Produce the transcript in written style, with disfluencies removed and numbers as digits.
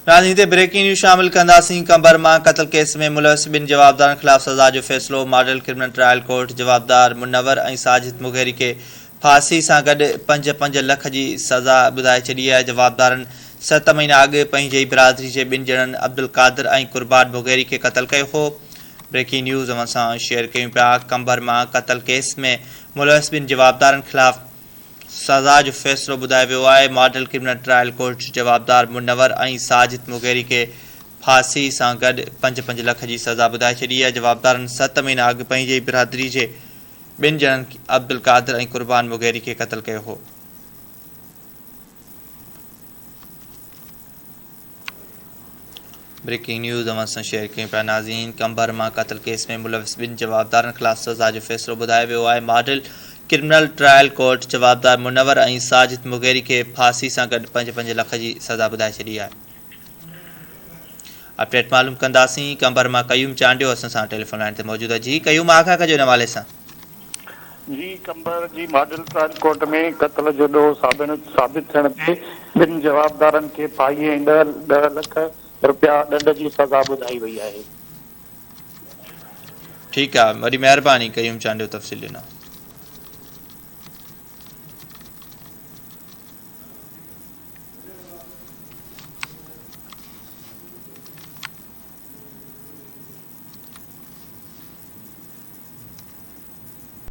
ناظرين هتي breaking news شامل ڪنداسين قمبر مان قتل ڪيس ۾ ملوث ٻن جوابدارن خلاف سزا جو فيصلو ماڊل ڪرمنل ٽرائل ڪورٽ جوابدار منور ۽ ساجد مغيري کي ڦاسي سان گڏ پنج پنج لک جي سزا ٻڌائي ڇڏي آهي جوابدارن ست مهينا اڳ پنهنجي ئي برادري جي ٻن ڄڻن عبدالقادر ۽ قربان مغيري کي قتل ڪيو هو بريڪنگ نيوز اوهان سان شيئر ڪيون پيا قمبر مان قتل ڪيس ۾ ملوث ٻن جوابدارن خلاف سزا جو فيصلو ٻڌايو ويو آهي، ماڊل ڪرمنل ٽرائل ڪورٽ جوابدار منور ۽ ساجد مغيري کي ڦاسي سان گڏ پنج پنج لک جي سزا ٻڌائي ڇڏي آهي، جوابدارن ست مهينا اڳ پنهنجي ئي برادري جي ٻن ڄڻن عبدالقادر ۽ قربان مغيري کي قتل ڪيو هو. بريڪنگ نيوز اوهان سان شيئر ڪيون پيا ناظرين قمبر مان قتل ڪيس ۾ ملوث ٻن جوابدارن خلاف سزا جو فيصلو ٻڌايو ويو آهي ماڊل ڪرمنل ٽرائل ڪورٽ جوابدار منور ۽ ساجد مغيري کي ڦاسي سان گڏ پنج پنج لک جي سزا ٻڌائي ڇڏي آهي اپڊيٽ معلوم ڪنداسين قمبر مان قيوم چانڊيو اسان سان ٽيليفون لائن تي موجود آهي جي قيوم آگاهه ڪجو ان حوالي سان. جي قمبر جي ماڊل ٽرائل ڪورٽ ۾ قتل جو ڏوهه ثابت ٿيڻ تي ٻن جوابدارن کي ڦاهي ۽ ڏهه لک رپيا ڏنڊ جي سزا ٻڌائي وئي آهي. ٺيڪ آ وڏي مهرباني قيوم چانڊيو تفصيل ڏنو.